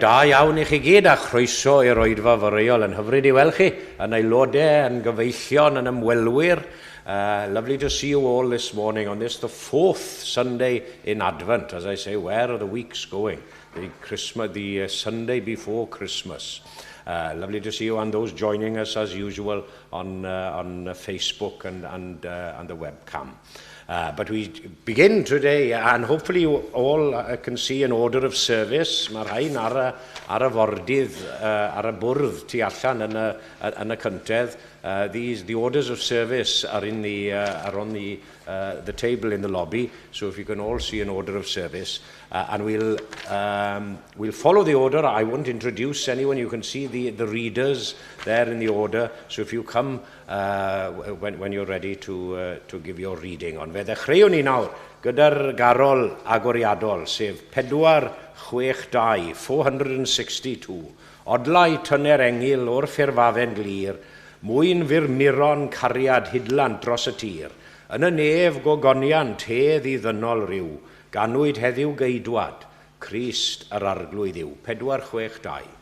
Da iawn i chi gyd a chroeso i'r oedfa foreol. Yn hyfryd i weld chi, yn aelodau, yn gyfeillion, yn ymwelwyr. Lovely to see you all this morning on this, the fourth Sunday in Advent. As I say, where are the weeks going? The Christmas, the Sunday before Christmas. Lovely to see you and those joining us as usual on Facebook and the webcam. But we begin today, and hopefully you all can see an order of service. Mae rhain ar y fordydd, ar y bwrdd tu allan yn y cyntedd. The orders of service are on the table in the lobby, so if you can all see an order of service. And we'll follow the order. I won't introduce anyone. You can see the readers there in the order. So if you come when you're ready to give your reading. Ond fe ddechreuwn ni nawr gyda'r garol agoriadol, sef 462, 462. Odlau tyner engyl o'r ffurfafen glir, mwyn furmuron cariad hidlant dros y tir. Yn y nef gogoniant hedd i ddynol ryw, ganwyd heddiw geidwad, Crist yr arglwydd yw. 462. Odlau tyner engyl o'r ffurfafen.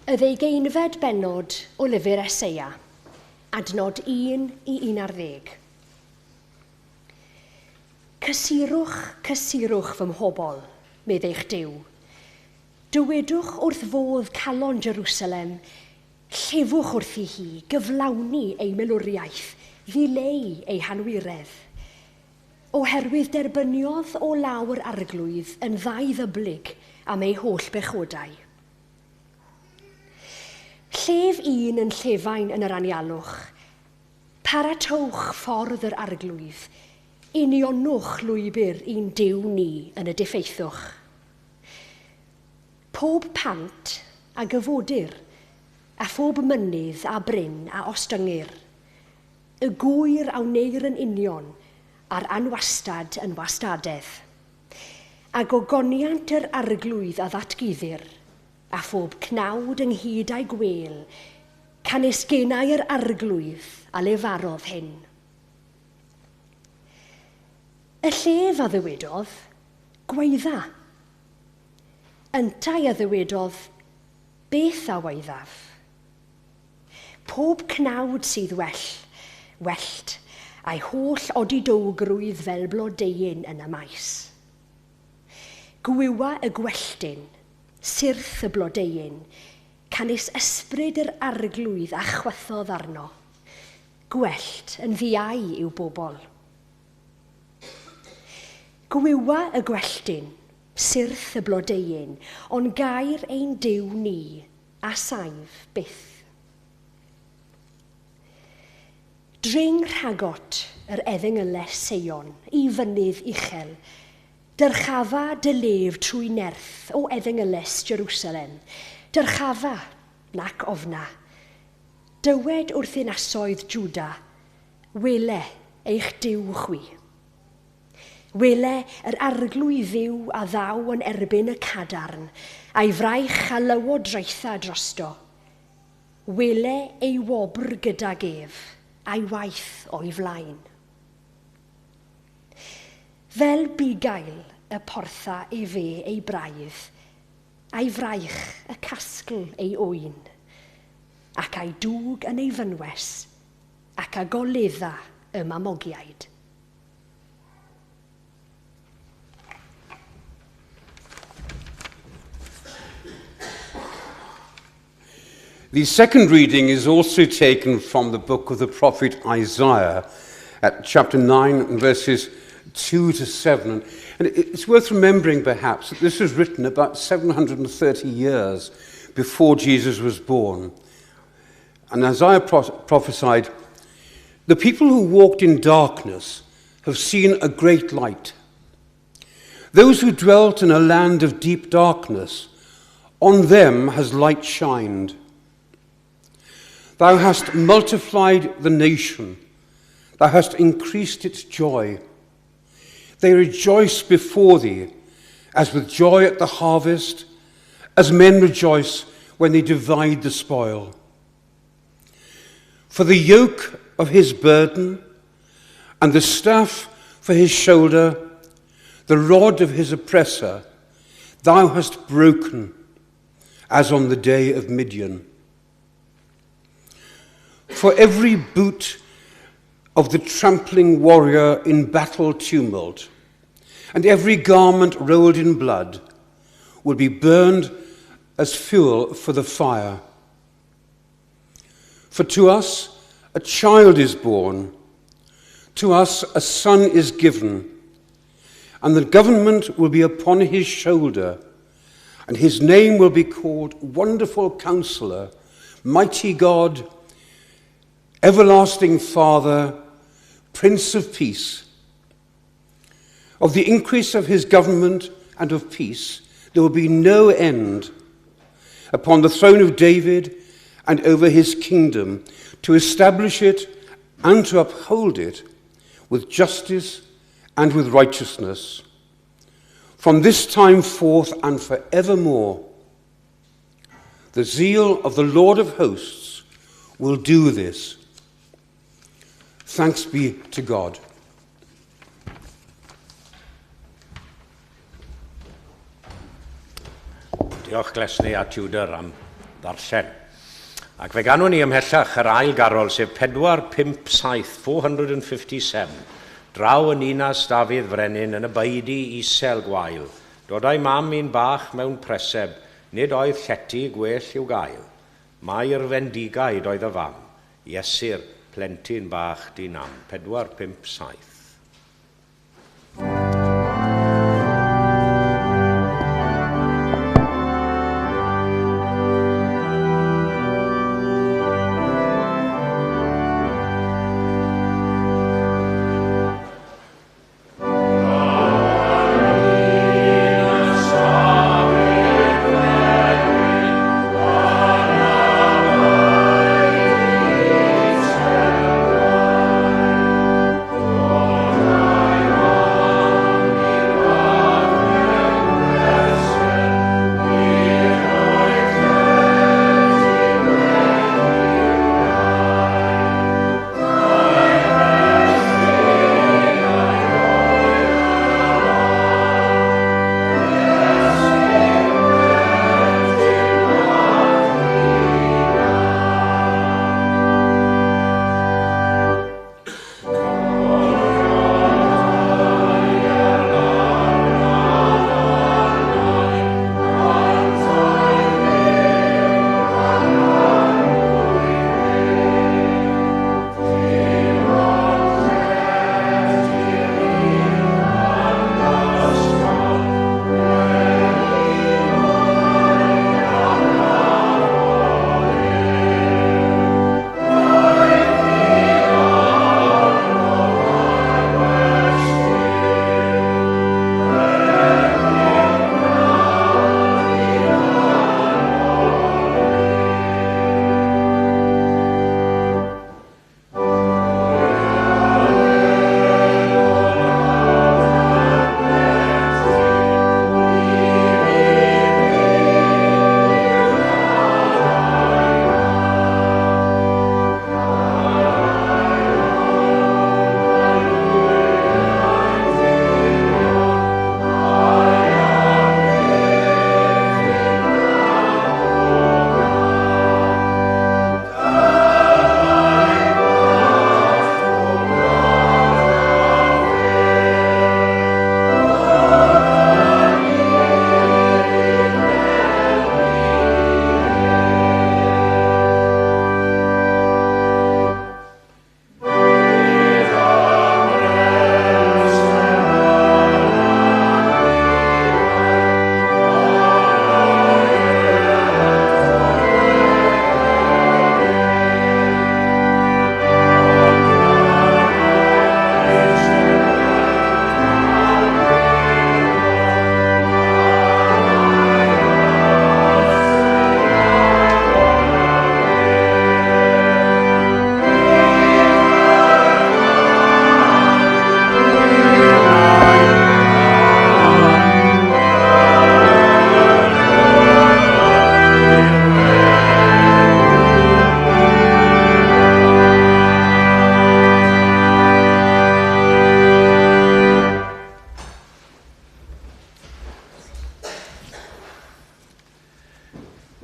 Y ddeugeinfed bennod o lyfr Eseia, adnod 1 i 11. Cysurwch, cysurwch fy mhobl, medd eich Duw. Dywedwch wrth fodd calon Jerusalem, llefwch wrthi hi, gyflawni ei milwriaeth, ddileu ei hanwiredd. Oherwydd derbyniodd o law yr Arglwydd yn ddau ddyblyg am ei holl bechodau. Llef un yn llefain yn yr anialwch, paratowch ffordd yr Arglwydd, unionwch lwybr i'n Duw ni yn y diffeithwch. Pob pant a gyfodir, a phob mynydd a bryn a ostyngir. Y gŵyr a wneir yn union, a'r anwastad yn wastadedd. A gogoniant yr Arglwydd a ddatguddir, a phob cnawd ynghyd â'i gwêl, canys genau yr Arglwydd a lefarodd hyn. Y llef a ddywedodd, Gwaedda. Yntau a ddywedodd, Beth a waeddaf? Pob cnawd sydd well, wellt, a'i holl odidowgrwydd fel blodeuyn yn y maes. Gwywa y gwelltyn, syrth y blodeuyn, canys ysbryd yr Arglwydd a chwythodd arno. Gwellt yn ddiau i'w bobl. Gwywa y gwelltyn, syrth y blodeuyn, ond gair ein Duw ni a saif byth. Dring rhagot yr efengyles Seion i fynydd uchel, dyrchafa dy lef trwy nerth o efengyles Jerusalem, dyrchafa, nac ofna. Dywed wrth ddinasoedd Jwda, Wele eich Duw chwi. Wele yr Arglwydd Dduw a ddaw yn erbyn y cadarn, a'i fraich a lywodraetha drosto. Wele ei wobr gydag ef, a'i waith o'i flaen. Fel bugail y portha efe ei braidd, a'i fraich y casgl ei ŵyn, ac a'i dwg yn ei fynwes, ac a goledda y mamogiaid. The second reading is also taken from the book of the prophet Isaiah at chapter 9 and verses 2 to 7. And it's worth remembering perhaps that this was written about 730 years before Jesus was born. And Isaiah prophesied, The people who walked in darkness have seen a great light. Those who dwelt in a land of deep darkness, on them has light shined. Thou hast multiplied the nation. Thou hast increased its joy. They rejoice before thee, as with joy at the harvest, as men rejoice when they divide the spoil. For the yoke of his burden and the staff for his shoulder, the rod of his oppressor, thou hast broken, as on the day of Midian. For every boot of the trampling warrior in battle tumult, and every garment rolled in blood, will be burned as fuel for the fire. For to us a child is born, to us a son is given, and the government will be upon his shoulder, and his name will be called Wonderful Counselor, Mighty God, Everlasting Father, Prince of Peace. Of the increase of his government and of peace, there will be no end upon the throne of David and over his kingdom, to establish it and to uphold it with justice and with righteousness. From this time forth and forevermore, the zeal of the Lord of hosts will do this. Thanks be to God. Diolch Glesni a Tudor am ddarllen. Ac fe ganwn ni ymhellach yr ail garol, sef 457, 457, draw yn ninas Dafydd Frenin yn y baedi isel gwael. Dodai mam un bach mewn preseb, nid oedd llety gwell i'w gael. Mae'r fendigaid oedd y fam, Iesu'r plentyn bach dinam, 457.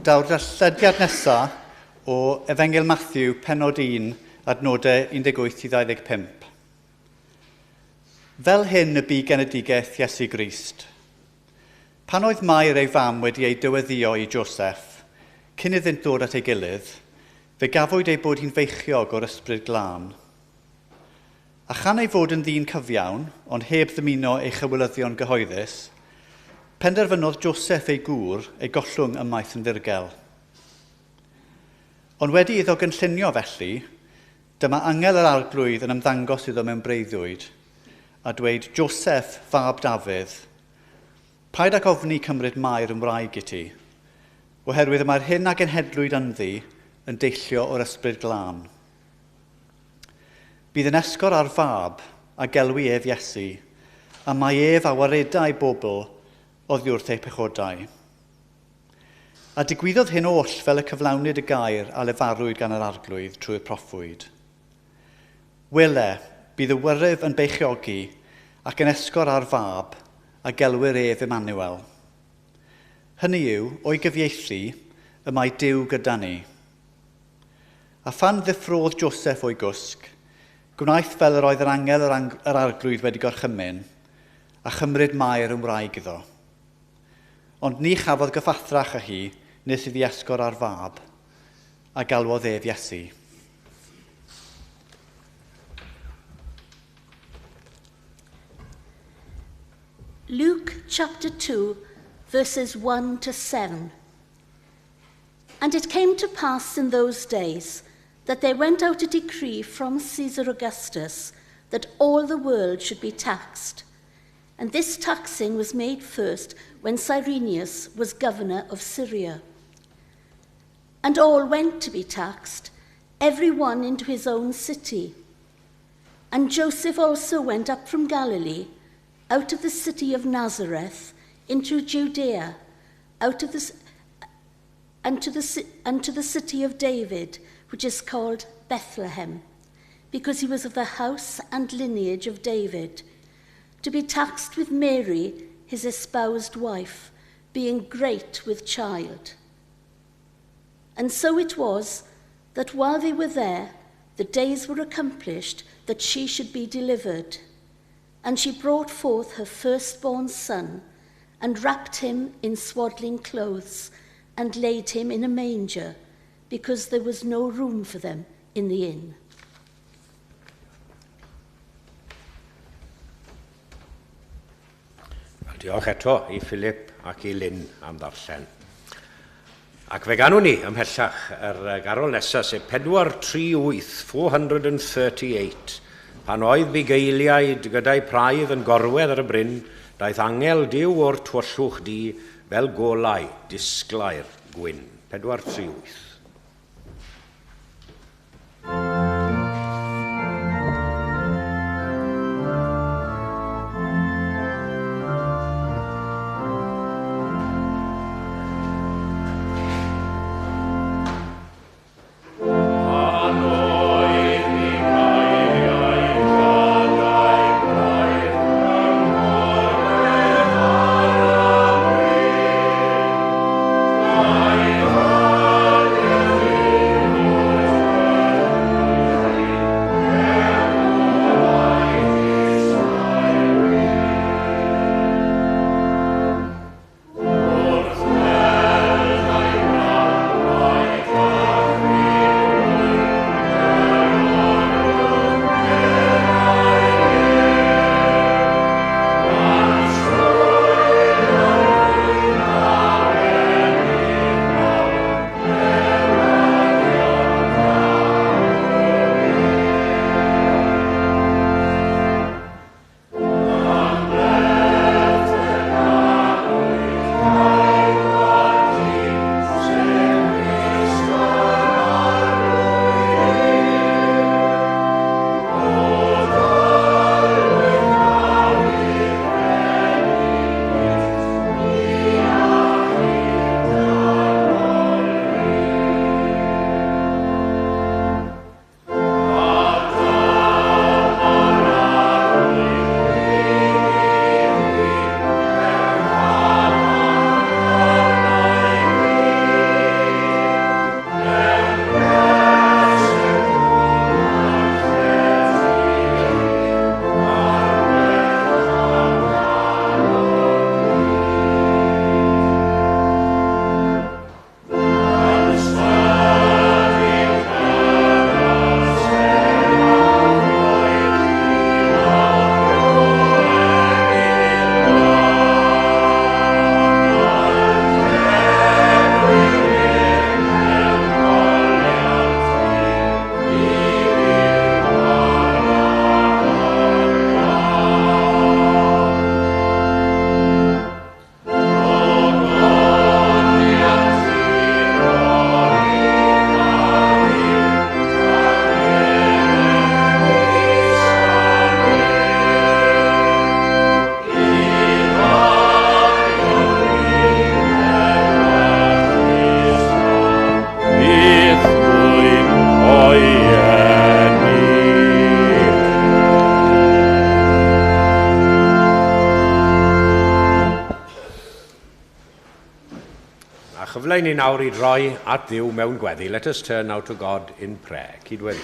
Daw'r darllediad nesaf o Efengyl Matthew, pennod 1, adnodau 18 i 25. Fel hyn y bu genedigaeth Iesu Grist. Pan oedd Mair ei fam wedi ei dyweddio i Joseph, cyn iddynt ddod at ei gilydd, fe gafwyd ei bod hi'n feichiog o'r ysbryd glân. A chan ei fod yn ddyn cyfiawn, ond heb ddymuno ei chywilyddion gyhoeddus, penderfynodd Joseph ei gŵr ei gollwng ymaith yn ddirgel. Ond wedi iddo gynllunio felly, dyma angel yr arglwydd yn ymddangos iddo mewn breuddwyd a dweud, Joseph, fab Dafydd, paid ag ofni cymryd Mair yn wraig i ti, oherwydd y mae'r hyn a genhedlwyd ynddi yn deillio o'r ysbryd glân. Bydd yn esgor ar fab a gelwi ef Iesu, a mae ef a waredai bobl oddi wrth eu pechodau. A digwyddodd hyn oll fel y cyflawnid y gair a lefarwyd gan yr arglwydd trwy'r proffwyd. Wele, bydd y wyryf yn beichiogi ac yn esgor ar fab a gelwir ef Emmanuel. Hynny yw, o'i gyfieithu, Y mae Duw gyda ni. A phan ddeffrodd Joseph o'i gwsg, gwnaeth fel yr oedd yr angel yr arglwydd wedi gorchymyn, a chymryd Mair yn wraig iddo. Ond ni chafodd gyfathrach â hi nes iddi esgor ar fab, a galwodd ef Iesu. Luke chapter 2, verses 1 to 7. And it came to pass in those days that there went out a decree from Caesar Augustus that all the world should be taxed. And this taxing was made first when Cyrenius was governor of Syria. And all went to be taxed, every one into his own city. And Joseph also went up from Galilee, out of the city of Nazareth, into Judea, unto the city of David, which is called Bethlehem, because he was of the house and lineage of David, to be taxed with Mary, his espoused wife, being great with child. And so it was that while they were there, the days were accomplished that she should be delivered. And she brought forth her firstborn son, and wrapped him in swaddling clothes, and laid him in a manger, because there was no room for them in the inn. Wel, diolch eto i Philip ac i Lynn am ddarllen. Ac fe ganwn ni ymhellach yr garol nesaf, sef 438, 438. Pan oedd bugeiliaid gyda'i praidd yn gorwedd ar y bryn, daeth angel Duw o'r tywyllwch du fel golau disglair gwyn. 438. Chyfle i ni nawr i droi at Dduw mewn gweddi. Let us turn now to God in prayer. Cydweddi.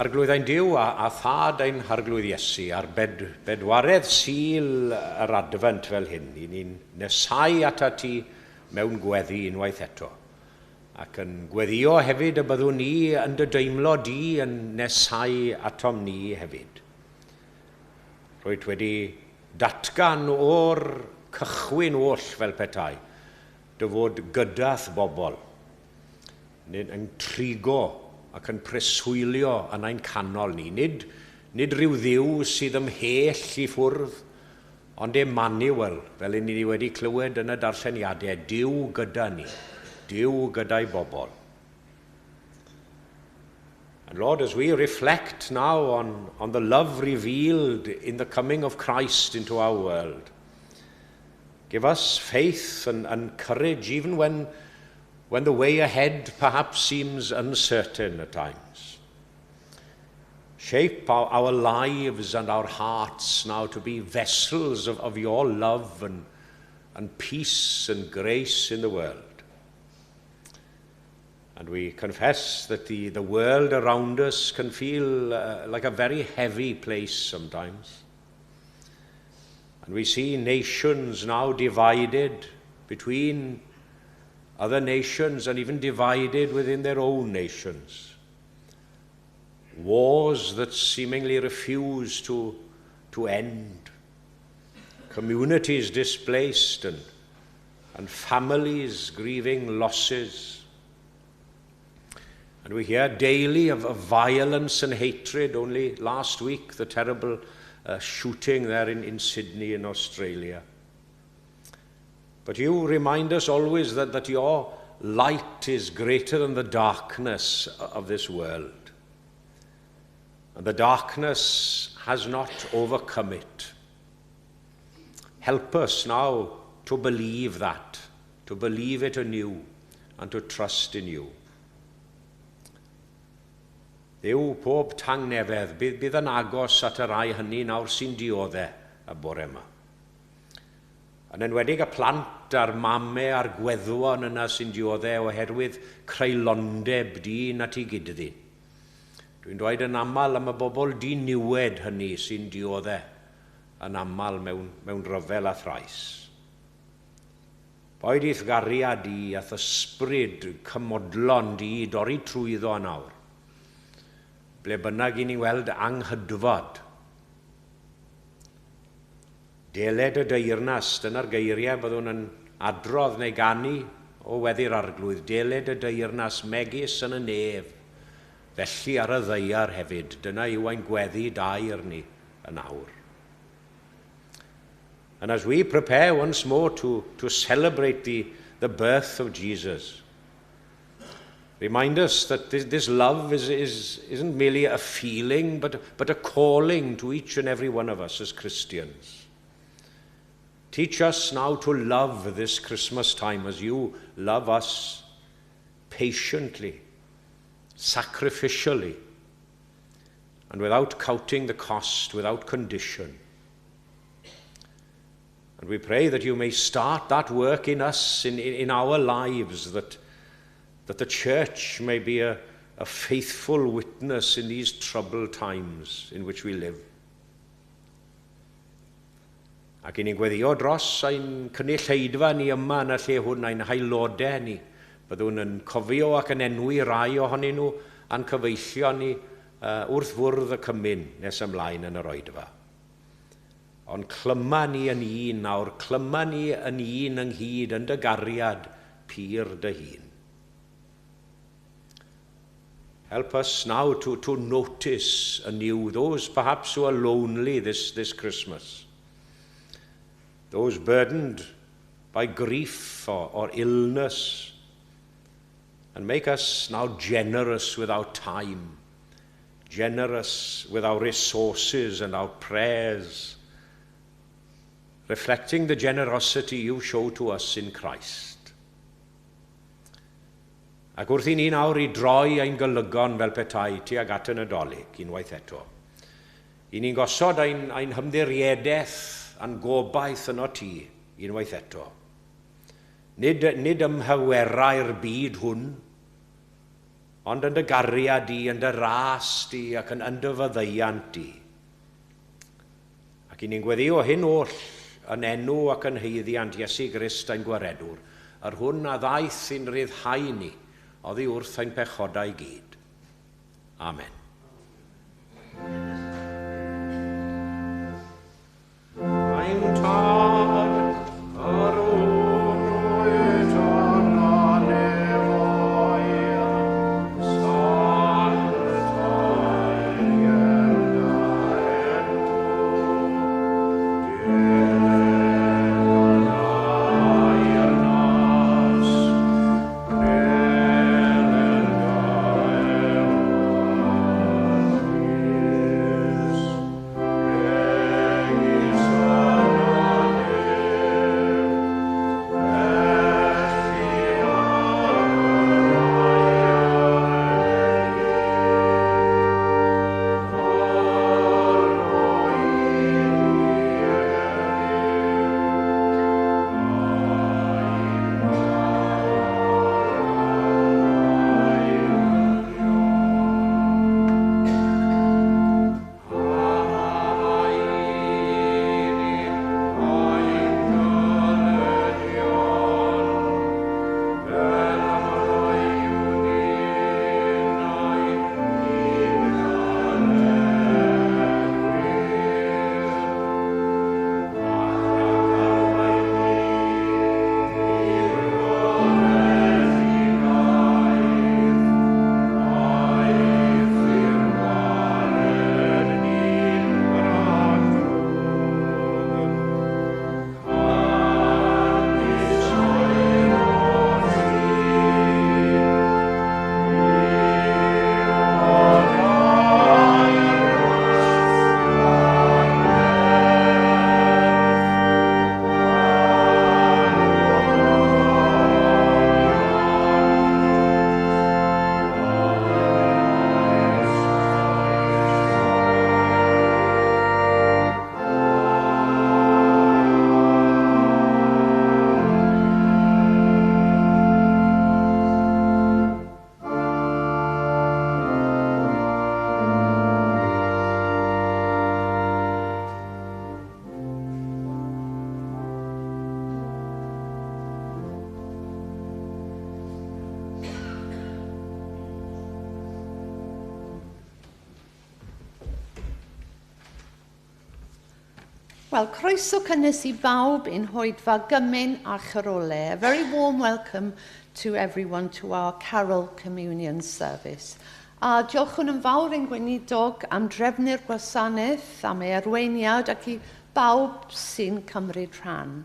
Arglwydd ein Duw a Thad ein Harglwydd Iesu ar bedwaredd Sul yr Adfent fel hyn, i ni'n nesau atat ti mewn gweddi unwaith eto. Ac yn gweddio hefyd y byddwn ni yn dy deimlo di yn nesau atom ni hefyd. Rwyt wedi datgan o'r cychwyn oll fel petai, dy fod gyda'th bobl, yn trigo ac yn preswylio yn ein canol ni. Nid rhyw Dduw sydd ymhell i ffwrdd, ond Emmanuel, fel i ni wedi clywed yn y darlleniadau, Duw gyda ni, Duw gyda'i bobl. And Lord, as we reflect now on the love revealed in the coming of Christ into our world, give us faith and courage even when the way ahead perhaps seems uncertain at times. Shape our lives and our hearts now to be vessels of your love and peace and grace in the world. And we confess that the world around us can feel like a very heavy place sometimes. And we see nations now divided between other nations and even divided within their own nations. Wars that seemingly refuse to end. Communities displaced and families grieving losses. And we hear daily of violence and hatred. Only last week, the terrible shooting there in Sydney in Australia. But you remind us always that your light is greater than the darkness of this world. And the darkness has not overcome it. Help us now to believe that, to believe it anew, and to trust in you. Dduw pob tangnefedd, bydd yn agos at y rhai hynny nawr sy'n dioddef y bore yma. Yn enwedig y plant a'r mamau a'r gweddwon yna sy'n dioddef oherwydd creulondeb dyn at ei gyd-ddyn. Dwi'n dweud yn aml am y bobl diniwed hynny sy'n dioddef yn aml mewn rhyfel a thrais. Boed i'th gariad di a'th ysbryd cymodlon di dorri trwyddo yn awr. Ble bynnag i ni weld anghydfod. Deled y deyrnas, dyna'r geiriau byddwn yn adrodd neu ganu o weddi'r Arglwydd. Deled y deyrnas megis yn y nef, felly ar y ddaear hefyd. Dyna yw ein gweddi daer ni yn awr. And as we prepare once more to celebrate the birth of Jesus, remind us that this love isn't merely a feeling, but a calling to each and every one of us as Christians. Teach us now to love this Christmas time as you love us patiently, sacrificially, and without counting the cost, without condition. And we pray that you may start that work in us, in our lives, that the church may be a faithful witness in these troubled times in which we live. Ac i ni'n gweddio dros ein cynulleidfa ni yma yn y lle hwn, ein haelodau ni. Byddwn yn cofio ac yn enwi rai ohonyn nhw a'n cyfeillion ni wrth fwrdd y cymun nes ymlaen yn yr oedfa. Ond clyma ni yn un nawr, clyma ni yn un ynghyd yn dy gariad pur dy hun. Help us now to notice anew those perhaps who are lonely this Christmas. Those burdened by grief or illness. And make us now generous with our time, generous with our resources and our prayers, reflecting the generosity you show to us in Christ. Ac wrth i ni nawr i droi ein golygon fel petai tuag at y Nadolig unwaith eto, i ni'n gosod ein hymddiriedaeth a'n gobaith ynot ti, unwaith eto. Nid ymhywerau'r byd hwn, ond yn dy gariad di, yn dy ras di ac yn dy faddeuant di. Ac i ni'n gweddio hyn oll yn enw ac yn haeddiant Iesu Grist ein gwaredwr, yr hwn a ddaeth i'n rhyddhau ni oddi wrth ein pechodau gyd. Amen. Ein Tad, yr hwn wyt yn y nefoedd, sanctaier dy enw, ded dy deyrnas, gneler dy ewyllys, megis yn y nef, felly ar y ddaear hefyd. A rhoi i ni heddiw ein bara dyddiol. A maddau i ni ein dyledion, fel y maddeuwn ninnau i'n dyledwyr. Ac rhag arwain ni i brofedigaeth, Eithr gwared ni rhag drwg. Canys oerot ti, Duw o deyrnas a'r nerth a'r ogoniant oes oesau. Wel, croeso cynnes i bawb i'n hoedfa gymun a charole. A very warm welcome to everyone to our Carol Communion Service. A diolchwn yn fawr i'n gweinidog am drefnu'r gwasanaeth, am ei arweiniad ac i bawb sy'n cymryd rhan.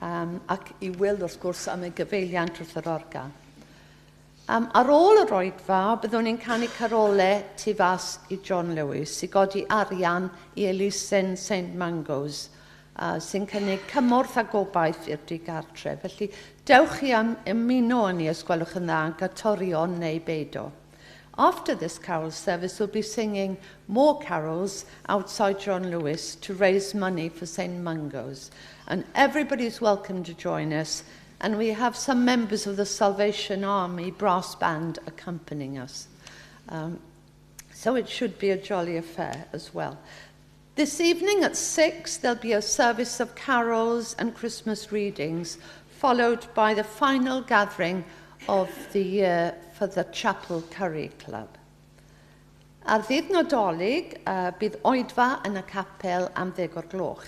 Ac i Will, wrth gwrs, am ei gyfeiliant wrth yr organ. Ar ôl yr oedfa, byddwn ni'n canu carole tu fas i John Lewis i godi arian i elusen St Mungo's, sy'n cynnig cymorth a gobaith i'r digartre. Felly, dewch i am ymuno â ni os gwelwch yn dda, yn gantorion neu beidio. After this carol service, we'll be singing more carols outside John Lewis to raise money for St Mungo's. And everybody's welcome to join us. And we have some members of the Salvation Army brass band accompanying us. So it should be a jolly affair as well. This evening at 6, there'll be a service of carols and Christmas readings, followed by the final gathering of the year for the Chapel Curry Club. Ar ddydd Nadolig, bydd oedfa yn y capel am 10:00.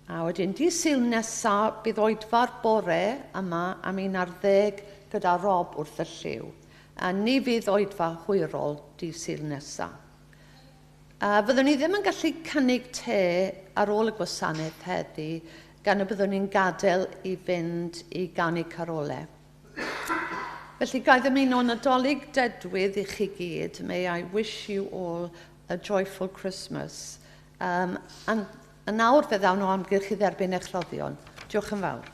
A wedyn, dydd Sul nesaf, bydd oedfa'r bore yma am 11 gyda Rob wrth y llyw. A ni fydd oedfa hwyrol dydd Sul nesaf. Fyddwn ni ddim yn gallu cynnig te ar ôl y gwasanaeth heddi, gan y byddwn ni'n gadael i fynd i ganu carole. Felly, ga i ddymuno Nadolig dedwydd i chi gyd. May I wish you all a joyful Christmas. And nawr fe ddawn o amgylch i dderbyn eich rhoddion. Diolch yn fawr.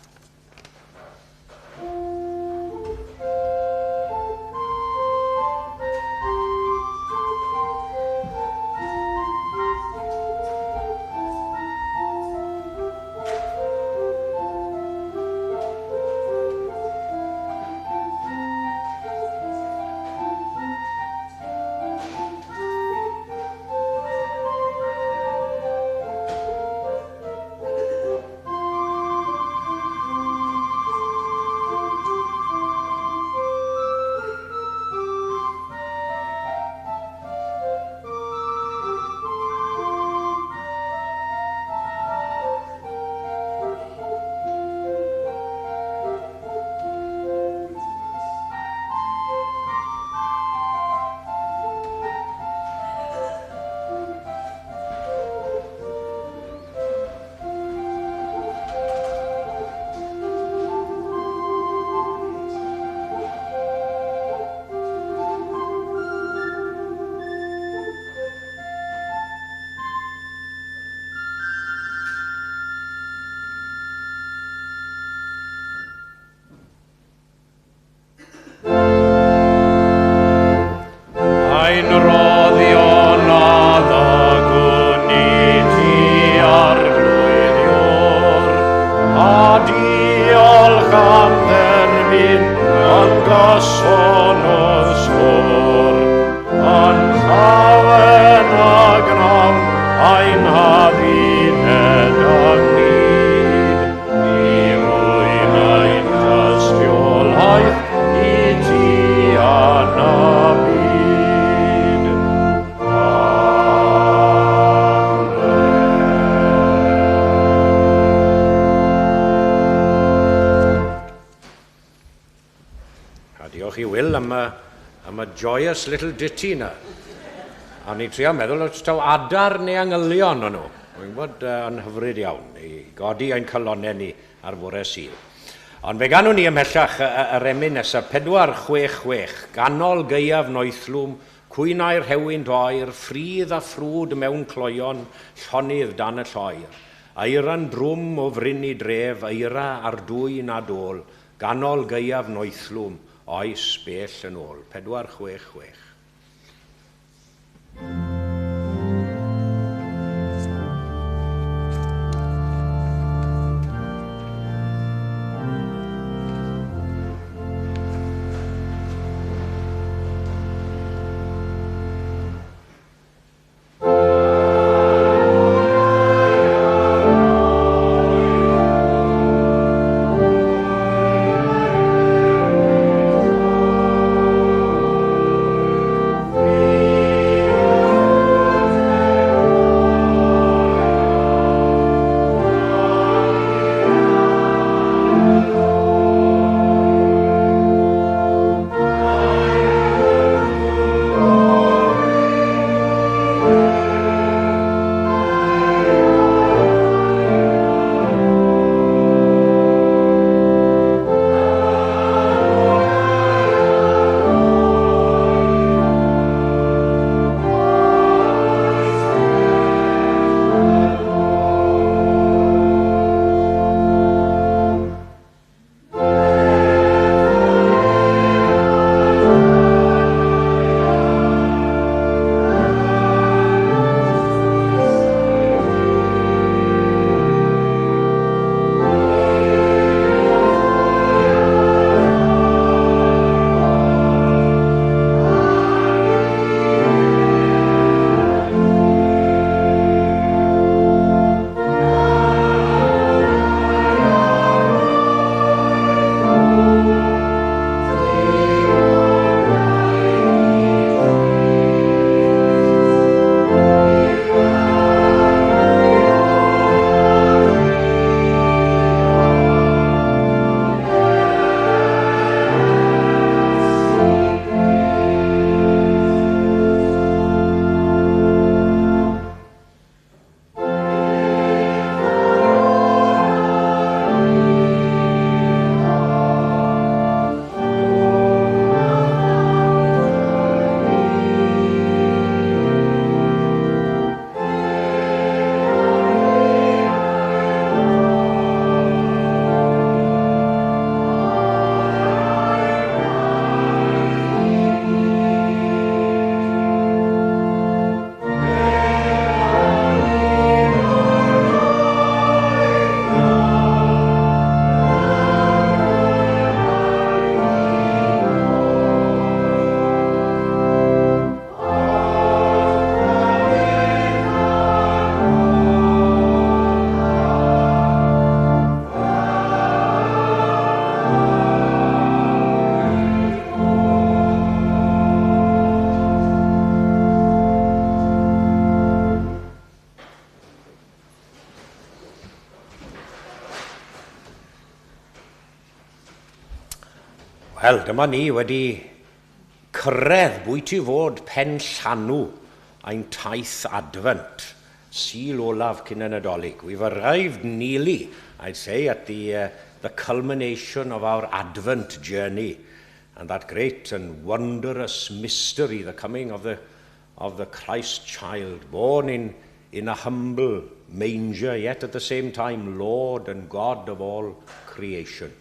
joyous little ditty na. A ni'n trio meddwl, os taw adar neu angylion o'n nhw. Wy'n gwybod yn hyfryd iawn i godi ein calonnau ni ar fore Sul. Ond fe ganwn ni ymhellach yr emyn nesaf, 466, ganol gaeaf noethlwm, cwynau'r hewyn oer, ffridd a ffrwd mewn cloion, llonydd dan y lloer. Eira'n drwm o fryn i dref, eira ar dwyn a dôl, ganol gaeaf noethlwm, oes bell yn ôl. 466. Wel, dyma ni wedi cyrraedd bwyty fod pen llanw ein taith Advent, Sul olaf cyn y Nadolig. We've arrived nearly, I'd say, at the culmination of our Advent journey and that great and wondrous mystery, the coming of the Christ child, born in a humble manger, yet at the same time Lord and God of all creation.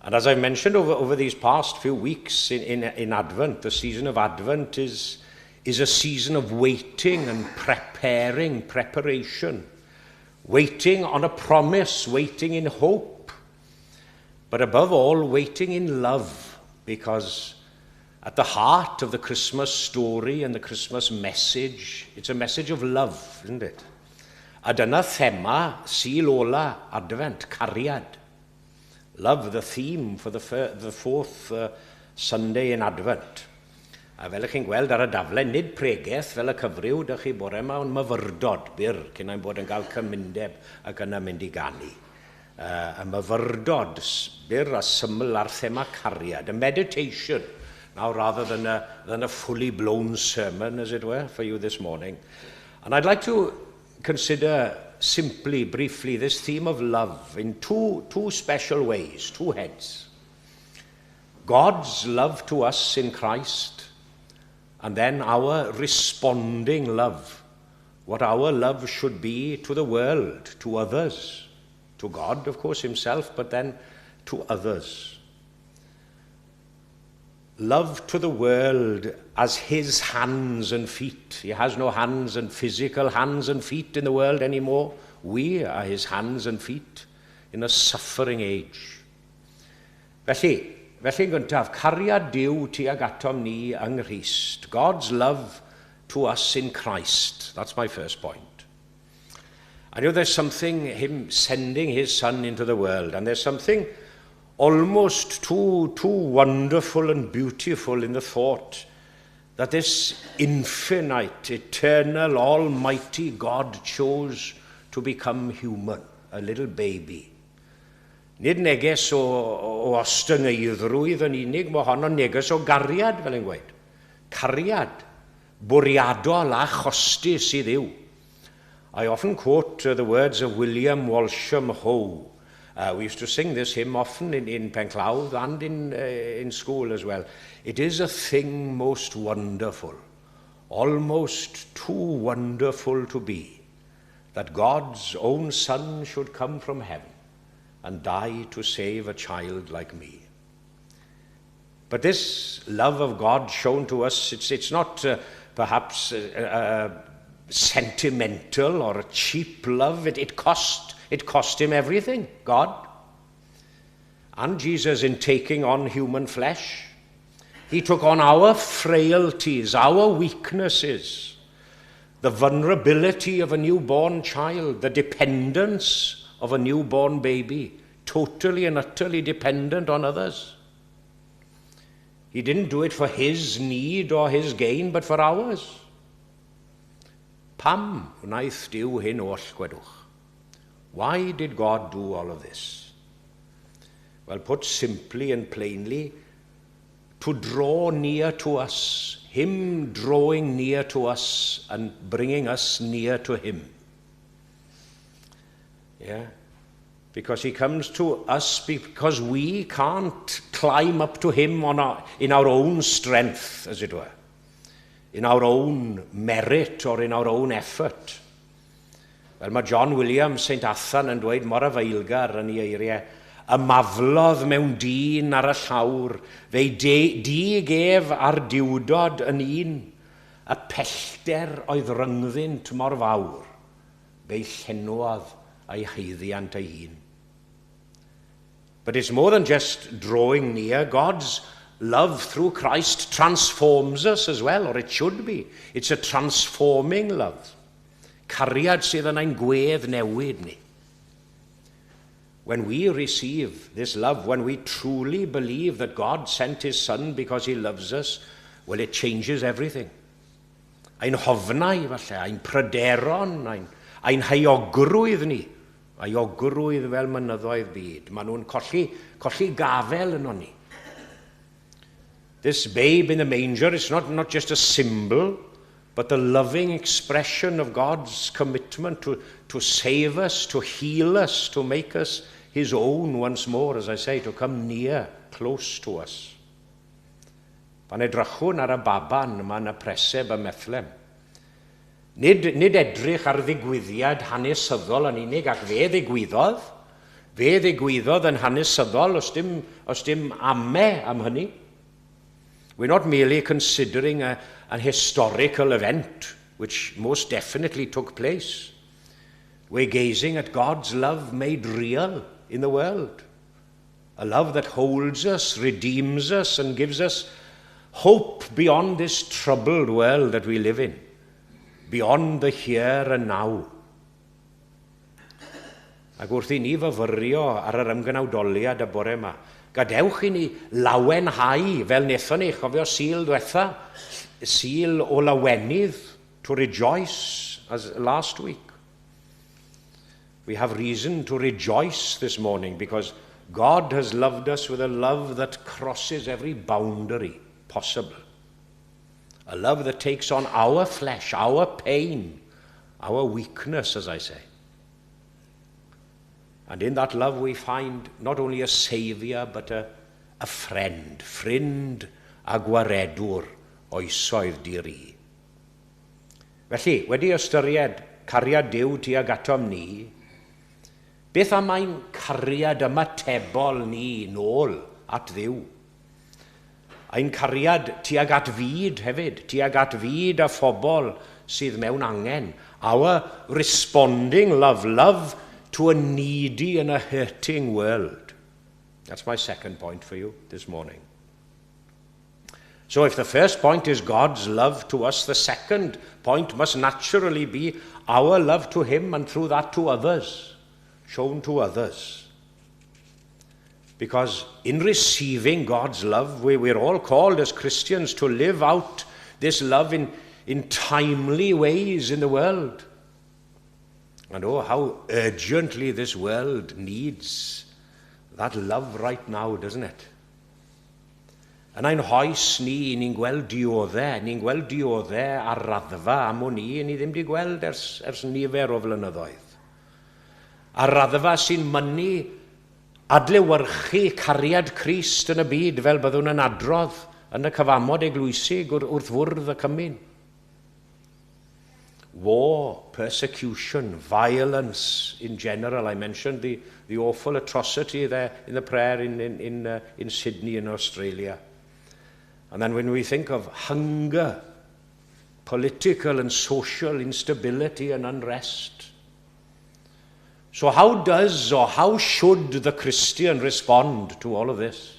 And as I've mentioned over these past few weeks in Advent, the season of Advent is a season of waiting and preparing, preparation. Waiting on a promise, waiting in hope. But above all, waiting in love, because at the heart of the Christmas story and the Christmas message, it's a message of love, isn't it? A dyna thema Sul ola Advent, cariad. Love, the theme for the fourth Sunday in Advent. A fel ych chi'n gweld ar y daflen, nid pregeth fel y cyfryw, dych chi bore yma, ond myfyrdod byr, cyn ein bod yn cael cymundeb ac yna mynd i ganu. Y myfyrdod byr a syml ar thema cariad, a meditation Now, rather than a fully blown sermon, as it were, for you this morning. And I'd like to consider simply, briefly, this theme of love in two special ways, two heads. God's love to us in Christ, and then our responding love, what our love should be to the world, to others, to God, of course, himself, but then to others. Love to the world as his hands and feet. He has no hands and physical hands and feet in the world anymore. We are his hands and feet in a suffering age. Felly yn gyntaf, cariad Duw tuag atom ni yng Nghrist. God's love to us in Christ. That's my first point. I know there's something, him sending his son into the world, and there's something almost too wonderful and beautiful in the thought that this infinite, eternal, almighty God chose to become human, a little baby. Nid neges o ostyngeiddrwydd yn unig, mae honno'n neges o gariad, fel yn gweud. Cariad, bwriadol a chostus i Dduw. I often quote the words of William Walsham Hoe. We used to sing this hymn often in Penclawdd and in school as well. It is a thing most wonderful, almost too wonderful to be, that God's own Son should come from heaven and die to save a child like me. But this love of God shown to us, it's not perhaps sentimental or a cheap love. It cost him everything, God. And Jesus, in taking on human flesh, he took on our frailties, our weaknesses, the vulnerability of a newborn child, the dependence of a newborn baby, totally and utterly dependent on others. He didn't do it for his need or his gain, but for ours. Pam wnaeth Duw hyn oll, gwedwch? Why did God do all of this? Well, put simply and plainly, to draw near to us, him drawing near to us and bringing us near to him. Yeah? Because he comes to us because we can't climb up to him in our own strength, as it were, in our own merit or in our own effort. Wel, mae John Williams St Athan yn dweud mor afaelgar yn ei eiriau, ymaflodd mewn dyn ar y llawr, fe'i dig ef a'r Duwdod yn un, y pellter oedd rhyngddynt mor fawr, fe'i llenwodd a'i haeddiant ei hun. But it's more than just drawing near. God's love through Christ transforms us as well, or it should be. It's a transforming love. Cariad sydd yn ein gwedd newid ni. When we receive this love, when we truly believe that God sent his Son because he loves us, well, it changes everything. Ein hofnau, falle, ein pryderon, ein heuogrwydd ni, euogrwydd fel mynyddoedd byd. Maen nhw'n colli gafel yno ni. This babe in the manger is not just a symbol, but the loving expression of God's commitment to save us, to heal us, to make us his own once more, as I say, to come near, close to us. Pan edrychwn ar y baban yma yn y preseb ym Methlehem, nid edrych ar ddigwyddiad hanesyddol yn unig, ac fe ddigwyddodd yn hanesyddol, os dim ame am hynny. We're not merely considering an historical event, which most definitely took place. We're gazing at God's love made real in the world. A love that holds us, redeems us, and gives us hope beyond this troubled world that we live in, beyond the here and now. Ac wrth i ni fyfyrio ar yr ymgnawdoliad y bore yma, gadewch i ni lawenhau fel wnaethon ni, chofio Sul diwetha, Sul o lawenydd, to rejoice as last week. We have reason to rejoice this morning because God has loved us with a love that crosses every boundary. possible. A love that takes on our flesh, our pain, our weakness, as I say. And in that love we find not only a saviour, but a friend. Ffrind a gwaredwr oesoedd di-ri. Felly, wedi ystyried cariad Duw tuag atom ni, beth am ein cariad ymatebol ni nôl at Dduw? Ein cariad tuag at fyd hefyd, tuag at fyd a phobl sydd mewn angen. Our responding love, love to a needy and a hurting world. That's my second point for you this morning. So if the first point is God's love to us, the second point must naturally be our love to him and through that to others, shown to others. Because in receiving God's love, we're all called as Christians to live out this love in timely ways in the world. And oh, how urgently this world needs that love right now, doesn't it? Yn ein hoes ni, ni'n gweld dioddau, ni'n gweld dioddau ar raddfa am wn i, ni ddim wedi gweld ers nifer o flynyddoedd. Ar raddfa sy'n mynnu adlewyrchu cariad Crist yn y byd fel byddwn yn adrodd yn y cyfamod eglwysig wrth fwrdd y cymun. War, persecution, violence in general. I mentioned the awful atrocity there in the prayer in Sydney in Australia. And then when we think of hunger, political and social instability and unrest. So how does or how should the Christian respond to all of this?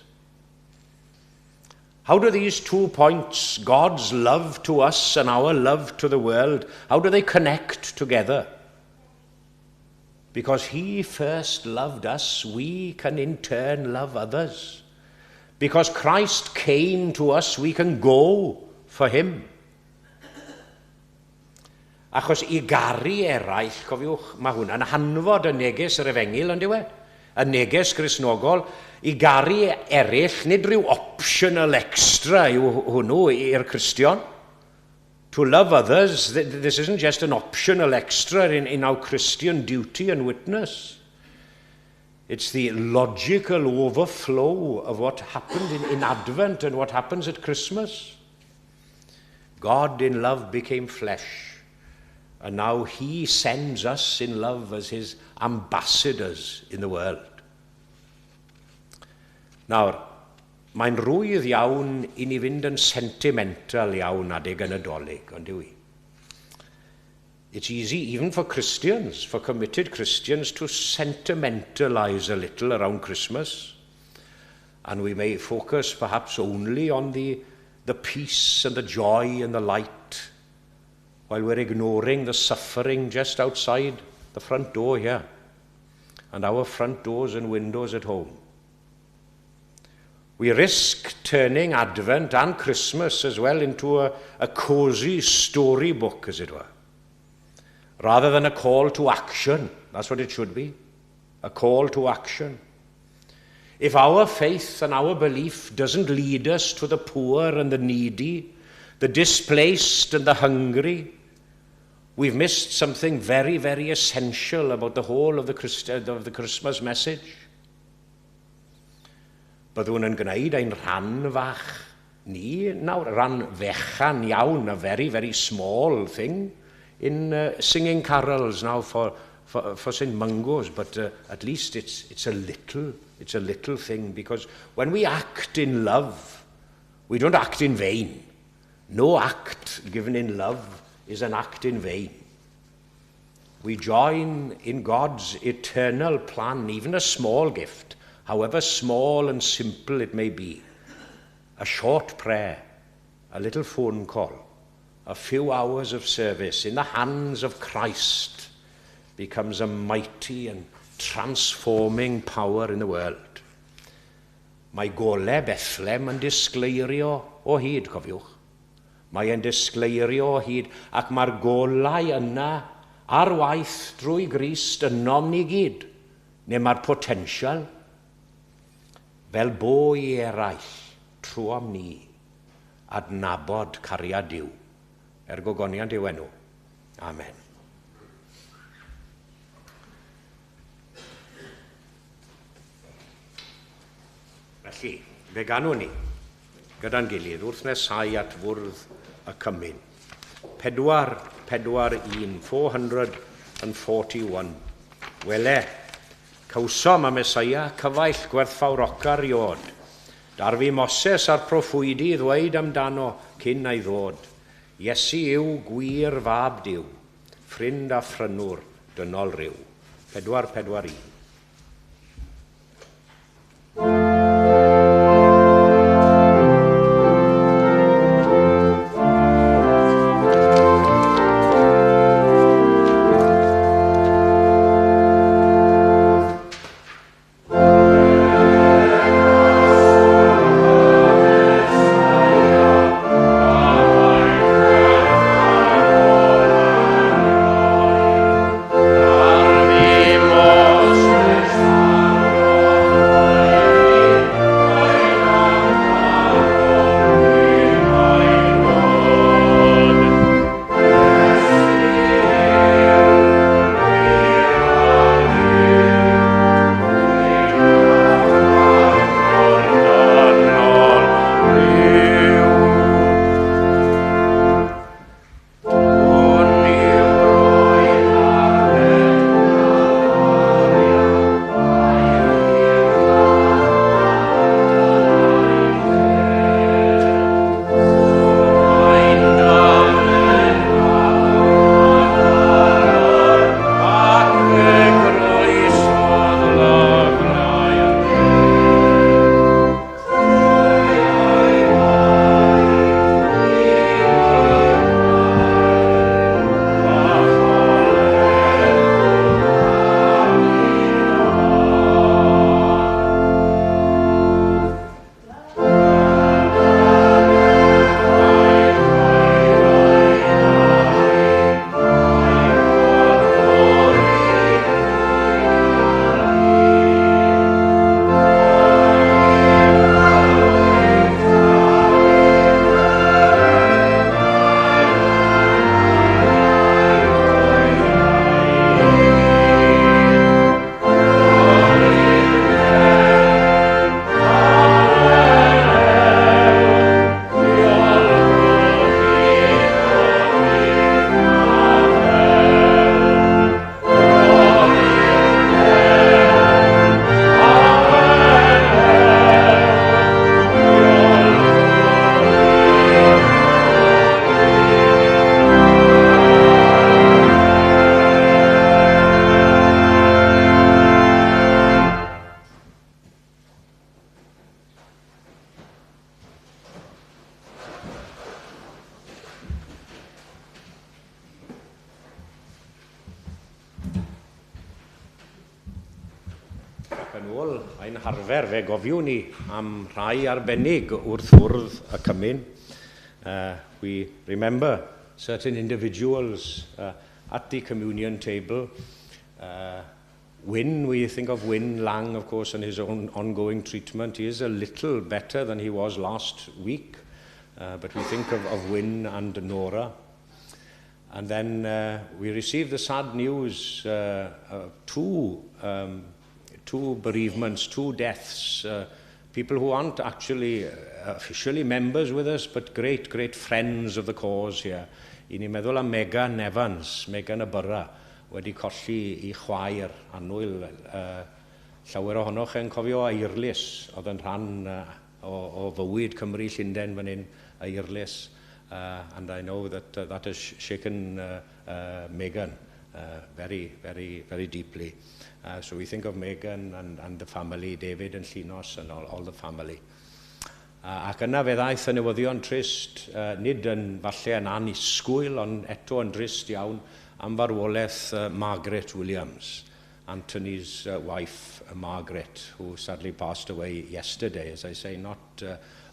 How do these 2 points, God's love to us and our love to the world, how do they connect together? Because he first loved us, we can in turn love others. Because Christ came to us, we can go for him. Achos i garu eraill, cofiwch, mae hwnna'n hanfod y neges yr efengyl, on'd yw e? Y neges Gristnogol, i garu eraill, nid rhyw optional extra yw hwnnw i'r Cristion. To love others, this isn't just an optional extra in our Christian duty and witness. It's the logical overflow of what happened in Advent and what happens at Christmas. God in love became flesh, and now he sends us in love as his ambassadors in the world. Nawr, mae'n rhwydd iawn i ni fynd yn sentimental iawn adeg y Nadolig, on'd yw i? It's easy even for Christians, for committed Christians, to sentimentalise a little around Christmas. And we may focus perhaps only on the peace and the joy and the light, while we're ignoring the suffering just outside the front door here, and our front doors and windows at home. We risk turning Advent and Christmas as well into a cosy storybook, as it were, rather than a call to action. That's what it should be, a call to action. If our faith and our belief doesn't lead us to the poor and the needy, the displaced and the hungry, we've missed something very, very essential about the whole of the Christmas message. Byddwn yn gwneud ein rhan fach ni nawr, rhan fechan iawn, a very, very small thing, in singing carols now for St. Mungo's, but at least it's a little thing, because when we act in love, we don't act in vain. No act given in love is an act in vain. We join in God's eternal plan, even a small gift, however small and simple it may be. A short prayer, a little phone call, a few hours of service in the hands of Christ becomes a mighty and transforming power in the world. Mae golau Bethlehem yn disgleirio o hyd, cofiwch. Mae e'n disgleirio o hyd, ac mae'r golau yna ar waith drwy Grist ynom ni gyd. Neu mae'r potensial fel bo i eraill trwom ni. adnabod cariad Duw. Er gogoniant i'w enw. Amen. Felly, fe ganwn ni gyda'n gilydd wrth nesau at fwrdd y cymun. 4, 4, 1, 441. Wele, cawsom y Mesaia cyfaill gwerthfawrocar iod. Darfu Moses a'r proffwydi ddweud amdano cyn ei ddod. Iesu yw gwir fab Duw, ffrind a phrynwr dynol ryw. 4, 4, 1. Fe gofiwn ni am rhai arbennig wrth fwrdd y cymun. We remember certain individuals at the communion table. Wyn, we think of Wyn Lang, of course, and his own ongoing treatment. He is a little better than he was last week, but we think of Wyn and Nora. And then we received the sad news of two bereavements, two deaths, people who aren't actually officially members with us, but great, great friends of the cause here. I ni'n meddwl am Megan Evans, Megan y Byrra, wedi colli i chwaer annwyl. Llawer ohonoch yn cofio Eirlys, oedd yn rhan o fywyd Cymru Llundain fan hyn, Eirlys. And I know that that has shaken Megan very, very, very deeply. So we think of Megan and the family, David and Llinos and all the family. Ac yna fe ddaeth y newyddion trist, nid yn falle yn annisgwyl, ond eto yn drist iawn, am farwolaeth Margaret Williams, Anthony's wife, Margaret, who sadly passed away yesterday, as I say, not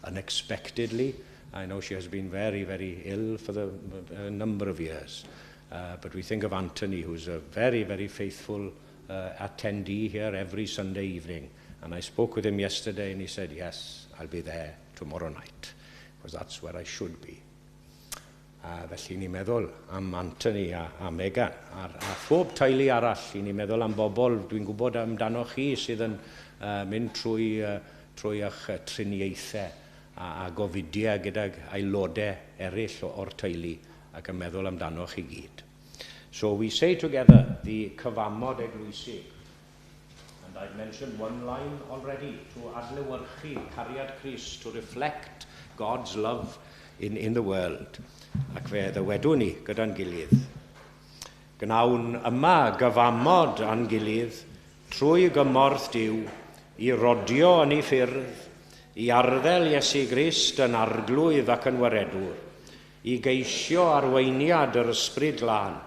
unexpectedly. I know she has been very, very ill for a number of years. But we think of Anthony, who's a very, very faithful attendee here every Sunday evening. And I spoke with him yesterday and he said, yes, I'll be there tomorrow night. Because that's where I should be. A felly ni'n meddwl am Anthony a Megan a phob teulu arall. I ni'n meddwl am bobl dwi'n gwybod amdano chi sydd yn mynd trwy eich triniaethau a gofidiau gydag aelodau eraill o'r teulu ac yn meddwl amdano chi gyd. So we say together the Cyfamod Eglwysig. And I've mentioned one line already, to adlewyrchu cariad Crist, to reflect God's love in the world. Ac fe ddywedwn ni gyda'n gilydd. Gnawn yma gyfamod â'n gilydd trwy gymorth Duw i rodio yn ei ffyrdd, i arddel Iesu Grist yn arglwydd ac yn waredwr, i geisio arweiniad yr Ysbryd Glân,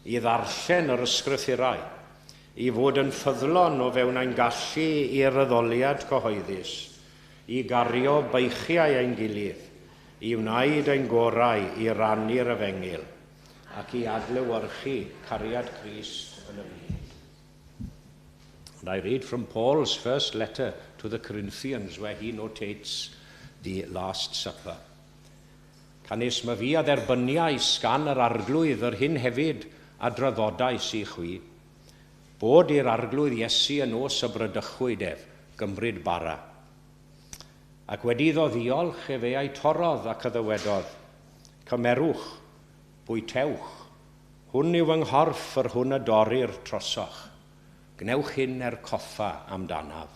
i ddarllen yr ysgrythurau, i fod yn ffyddlon o fewn ein gallu i'r addoliad cyhoeddus, i gario beichiau ein gilydd, i wneud ein gorau i rannu'r efengyl ac i adlewyrchu cariad Crist yn y byd. And I read from Paul's first letter to the Corinthians, where he notates the Last Supper. Canys myfi a dderbyniais gan yr Arglwydd yr hyn hefyd a draddodais i chwi, bod i'r Arglwydd Iesu y nos y bradychwyd ef, gymryd bara. Ac wedi iddo ddiolch, efe a'i torrodd ac a ddywedodd, cymerwch, bwytewch, hwn yw fy nghorff yr hwn a dorrir trosoch. Gwnewch hyn er coffa amdanaf.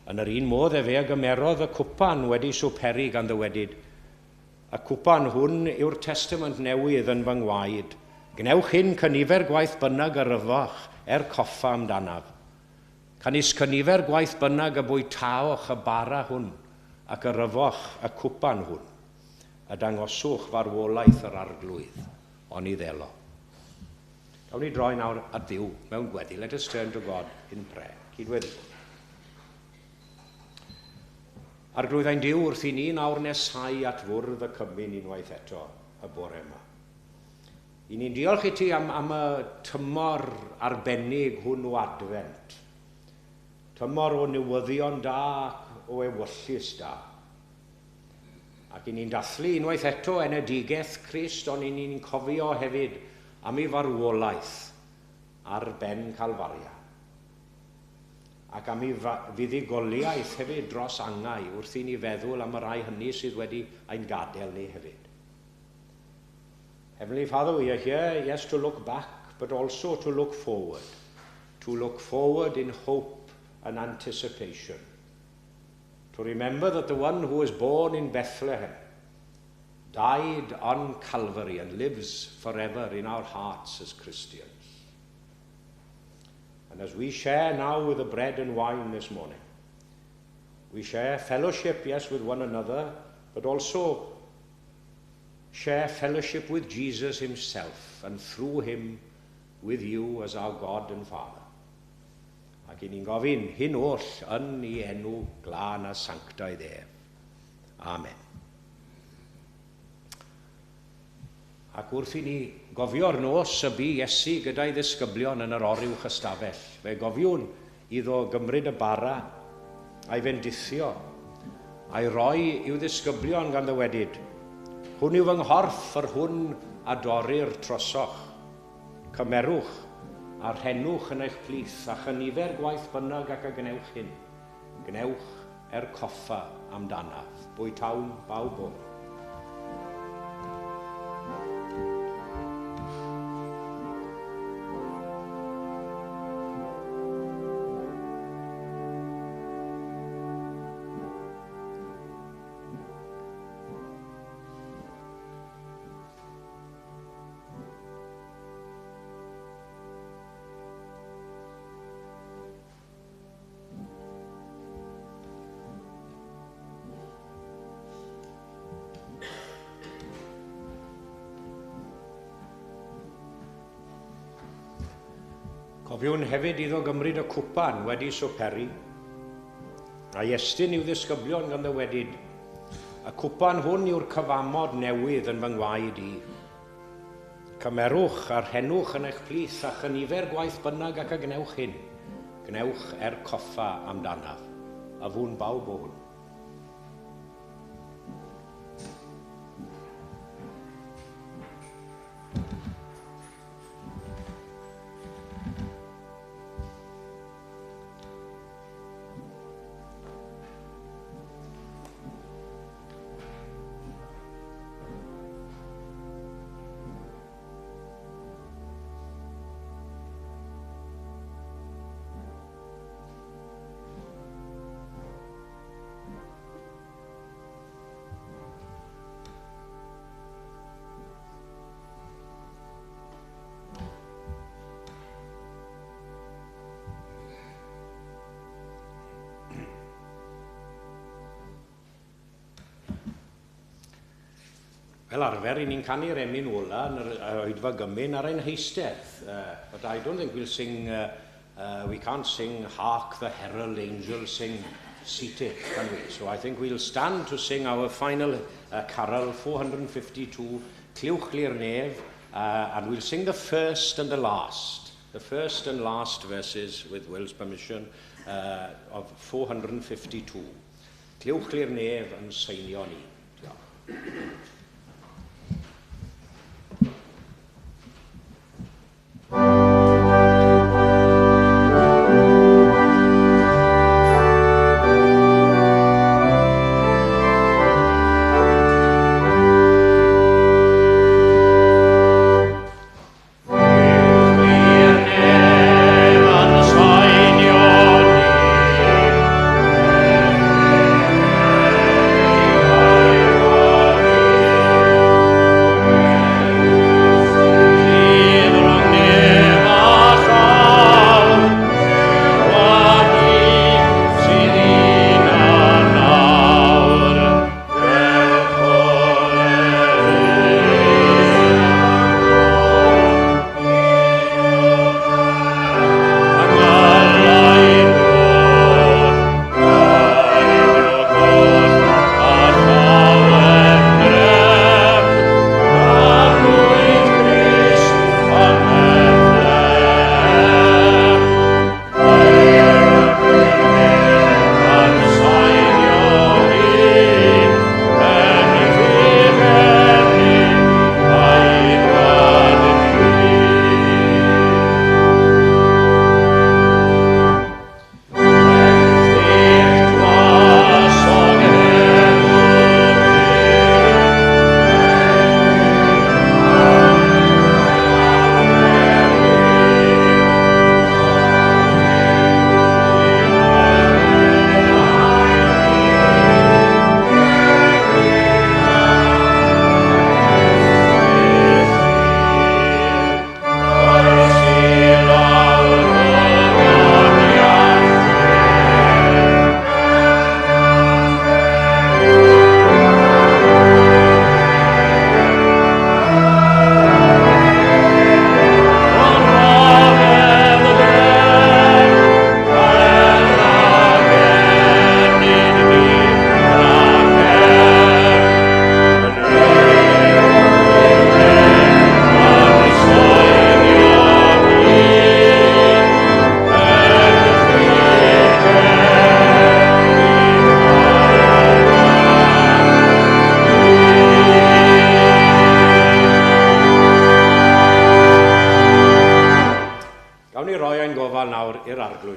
Yn yr un modd efe a gymerodd y cwpan wedi swperi gan ddywedyd, y cwpan hwn yw'r testament newydd yn fy ngwaed. Gwnewch hyn cynifer gwaith bynnag yr yfoch er coffa amdanaf. Canys cynifer gwaith bynnag y bwytaoch y bara hwn ac yr yfoch y cwpan hwn, a dangoswch farwolaeth yr Arglwydd, oni ddelo. Gawn ni droi nawr at Dduw mewn gweddi. Let us turn to God in prayer. Cydweddi. Arglwydd ein Duw, wrth i ni nawr nesau at fwrdd y cymun unwaith eto y bore yma. I ni'n diolch i ti am y tymor arbennig hwn o Adfent. Tymor o newyddion da ac o ewyllys da. Ac i ni'n dathlu unwaith eto enedigaeth Crist, ond i ni'n cofio hefyd am ei farwolaeth ar ben Calfaria. Ac am ei fuddugoliaeth hefyd dros angau wrth i ni feddwl am y rhai hynny sydd wedi ein gadael ni hefyd. Heavenly Father, we are here, yes, to look back, but also to look forward. To look forward in hope and anticipation. To remember that the one who was born in Bethlehem died on Calvary and lives forever in our hearts as Christians. And as we share now with the bread and wine this morning, we share fellowship, yes, with one another, but also share fellowship with Jesus himself and through him with you as our God and Father. Ac i ni'n gofyn hyn oll yn ei enw glân a sanctaidd ef. Amen. Ac wrth i ni gofio'r nos y bu Iesu gyda'i ddisgyblion yn yr oruwch ystafell, fe gofiwn iddo gymryd y bara a'i fendithio, a'i roi i'w ddisgyblion gan ddywedyd, hwn yw fy nghorff yr hwn a dorrir trosoch. Cymerwch a rhennwch yn eich plith, a chynifer gwaith bynnag ac a gwnewch hyn. Gwnewch er coffa amdanaf. Bwytawn bawb o. Cofiwn hefyd iddo gymryd y cwpan wedi swperi, a'i estyn i'w ddisgyblion gan ddywedyd, y cwpan hwn yw'r cyfamod newydd yn fy ngwaed i. Cymerwch a rhennwch yn eich plith a chynifer gwaith bynnag ac a gwnewch hyn. Gwnewch er coffa amdanaf, a fwn bawb o hwn. Fel arfer, ni'n canu'r emyn ola yn yr oedfa gymun ar ein heistedd. But I don't think we'll sing, we can't sing Hark the Herald Angels Sing seated, can we? So I think we'll stand to sing our final carol, 452, Clywch Lu'r Nef, and we'll sing the first and the last. The first and last verses, with Will's permission, of 452. Clywch Lu'r Nef yn seinio ni. Diolch.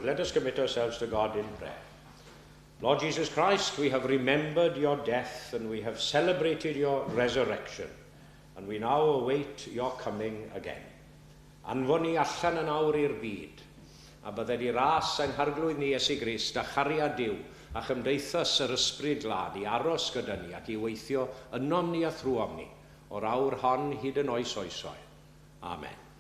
Let us commit ourselves to God in prayer. Lord Jesus Christ, we have remembered your death and we have celebrated your resurrection, and we now await your coming again. Anfon ni allan yn awr i'r byd, a bydded i ras ein harglwydd ni Iesu Grist a chariad Duw a chymdeithas yr Ysbryd Glân i aros gyda ni ac i weithio ynom ni a thrwom ni, o'r awr hon hyd yn oes oesoedd. Amen.